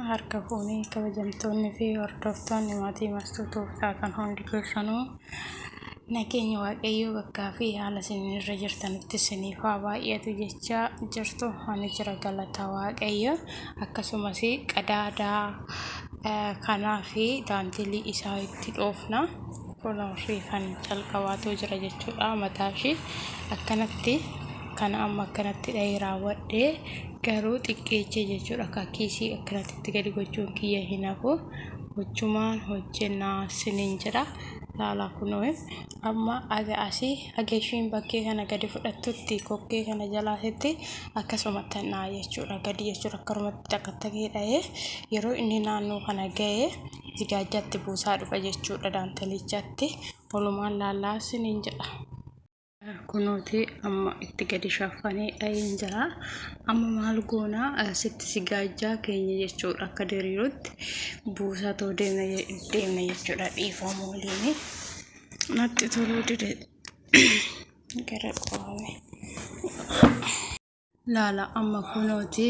Harka fuunee kabajamtoonni fi hordoftoonni maatii Mastuu Tooftaa kan hundi keessanuu nageenya Waaqayyoo bakkaa fi haala isin irra jirtanitti isiniif haa baay'atu jechaa jirtu. Ani jira galata Waaqayyo. Akkasumas qadaadaa kanaa fi daantilii isaa itti dhoofna. Kunoo kan calqabaatu jira jechuudha mataa ishii akkanatti kana amma akkanatti dhahee raawwadhee garuu xiqqeechee jechuudha akka kiisii akkanatti itti gadi gochuun kiyya hin hafu hojjumaan hojjennaa siniin jedha. Laalaa kunoo amma aga asii haga ishiin bakkee kana gadi fudhattutti kokkee kana jalaasitti akkasumatti naa jechuudha gadi jechuudha akkanumatti takattakee dhahee yeroo inni naannoo kana ga'e zigaajjaatti buusaa dhufa jechuudha daantelichatti walumaan laallaa siniin jedha. Kunooti amma itti gadi shaffanee dhaheen jira. Amma maal goona asitti sigaajjaa keenya jechuudha akka diriirutti buusatoo deemna jechuudha dhiifama waliin. Natti toluu dide gara qoome. Laala amma kunooti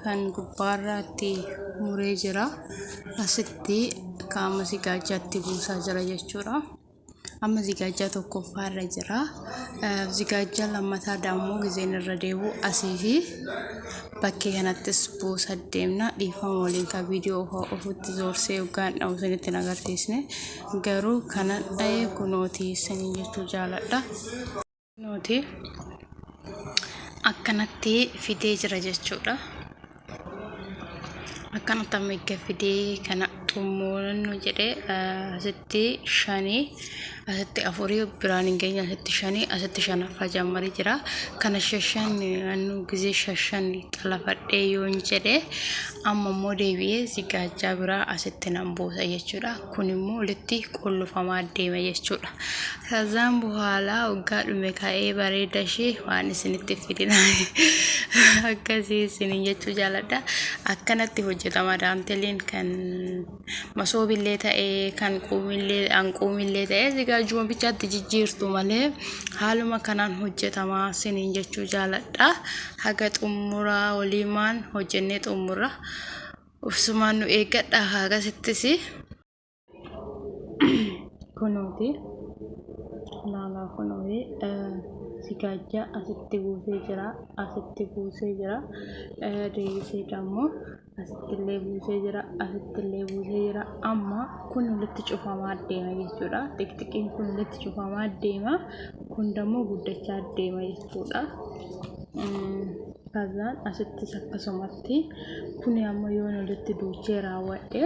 kan gubbaarraatti muree jira. Asitti qaama sigaajjaatti buusaa jira jechuudha. Amma zigaajjaa tokkoffaa irra jira. Zigaajjaa lammataa dammoo gizeen irra deebi'u asii fi bakkee kanattis buusa deemna. Dhiifama waliin kan viidiyoo ofutti zoorsee yookaan dhahu isinitti hin agarsiisne. Garuu kanan dha'e kunooti isiniin jechuu jaaladha. Kunooti akkanatti fidee jira jechuudha. Akkanatti amma erga fidee kana xumurannu jedhee asitti shanii asitti afurii biraan hin geenye asitti shanii asitti shanaffaa jammarii jira. Kana shashan annu gizee shashan xalafadhee yoon jedhe amma immoo deebi'ee zigaajjaa biraa asitti nan buusa jechuudha. Kun immoo walitti qullufamaa deema jechuudha. Kazaan buhaalaa waggaa dhume ka'ee bareeda ishee waan isinitti fidina akkasii isiniin jechuu jaaladha. Akkanatti hojjetama daanteliin kan masoobillee ta'ee kan quumillee hanquumillee ta'ee zigaajuma bichaatti jijjiirtu malee haaluma kanaan hojjetama isiniin jechuu jaaladha. Haga xumuraa waliimaan hojjennee xumurra. Obsumaan nu eeggadha hagasittis. Kunooti laalaa kunooti sigaajjaa asitti buusee jira asitti buusee jira deebisee dammoo asitti illee buusee jira asitti illee buusee jira amma kun walitti cufamaa deema jechuudha xiqxiqiin kun walitti cufamaa deema kun dammoo guddachaa deema jechuudha. Kazaan asittis akkasumatti kuni amma yoon walitti duuchee raawwadhe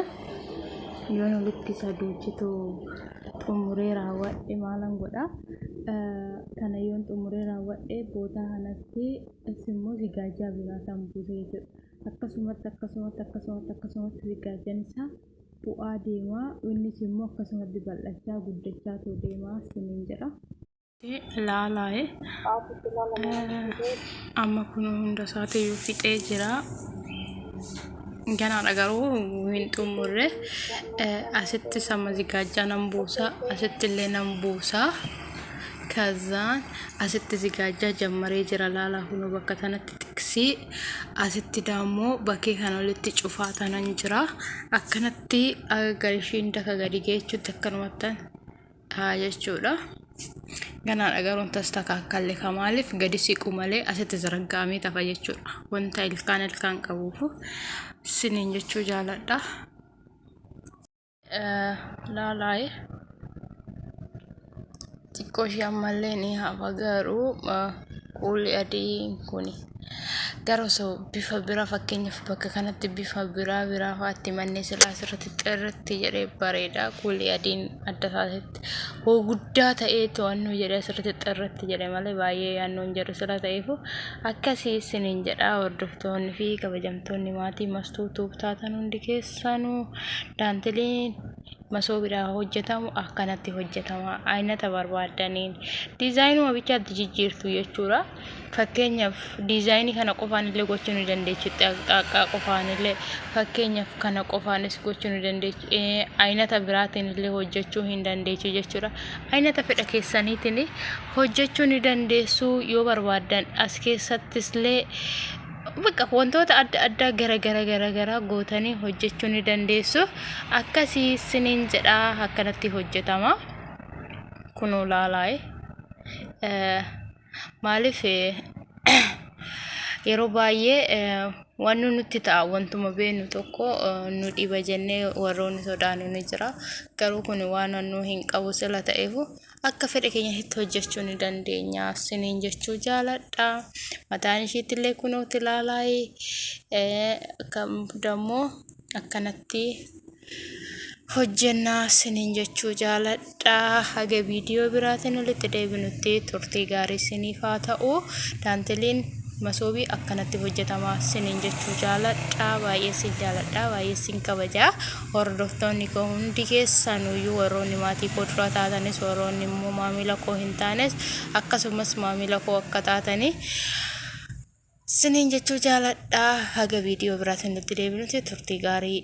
yoon walitti isa duuchitu xumuree raawwadhe maalan godha kana yoon xumuree raawwadhe bootaa kanatti immoo zigaajaa biraa san buuse jechuudha. Akkasumatti akkasumatti akkasumatti akkasumatti zigaajaan isaa bu'aa deemaa innis immoo akkasumatti bal'achaa guddachaa deemaa siniin jedha. Laalaa'e amma kun hunda isaatiiyyuu fixee jira. Ganaadha garuu hin xumurre. Asitti sama zigaajjaa nan buusa asitti illee nan buusa. Kazaan asitti zigaajjaa jammaree jira laalaa kunuu bakka tanatti xiqsii asitti dammoo bakkee kana olitti cufaa tanan jira. Akkanatti aga ishiin daka gadi geechutti akkanumattan ta'a jechuudha. Ganaadha garuu hin tastakaakkale ka maaliif gadi siqu malee asitti zaraggaamee tafa jechuudha. Wanta ilkaan ilkaan qabuufu siniin jechuu jaaladha. Laalaa'e xiqqoo ishee ammallee ni hafa garuu kuulli adiin kuni Gara osoo bifa biraa fakkeenyaaf bakka kanatti bifa biraa biraa fa'aatti mannee silaa asirratti xirritti jedhee bareeda. Kuulli adiin adda isaatitti hoo guddaa ta'ee to'annoo jedhee asirratti xirritti jedhe malee baay'ee yaannoon jedhu sila ta'eefu akkasii isiniin jedha hordoftoonni fi kabajamtoonni maatii Mastuu Tuub taatan hundi keessanuu daantiliin masoobiidhaa hojjetamu akkanatti hojjetama. Aynata barbaaddaniin diizaayinuma bichaatti jijjiirtu jechuudha. Fakkeenyaaf diizaayinii kana qofaan illee gochuu ni dandeechu. Xaaqqaa qofaan illee fakkeenyaaf kana qofaanis gochuu ni dandeechu. Aynata biraatiin illee hojjechuu hin dandeechu jechuudha. Aynata fedha keessaniitiin hojjechuu ni dandeessu yoo barbaaddan as keessattis illee Bakka wantoota adda addaa gara gara gara garaa gootanii hojjechuu ni dandeessu. Akkasii isiniin jedha, akkanatti hojjetama. Kunoo laalaa'e. Maaliif yeroo baay'ee wanni nutti ta'a, wantuma beeknu tokko nu dhiba jennee warroonni sodaannu ni jira. Garuu kun waan nu hin qabu sila ta'eefu akka fedha keenyatti hojjechuu ni dandeenya siniin jechuu jaaladha. Mataan ishiitti illee kunuuti ilaalaayee kan dammoo akkanatti hojjennaa siniin jechuu jaaladha. Haga viidiyoo biraatiin walitti deebinutti turtii gaarii siniif haa ta'u. Daanteliin masoobii akkanatti hojjetama siniin jechuu jaaladha. Baay'ee sin jaaladha. Baay'ee sin kabaja. Hordoftoonni koo hundi keessanuyyuu, warroonni maatii koo dura taatanis, warroonni immoo maamila koo hin taanes, akkasumas maamila koo akka taatanii siniin jechuu jaaladha. Haga viidiyoo biraatiin walitti deebinutti turtii gaarii.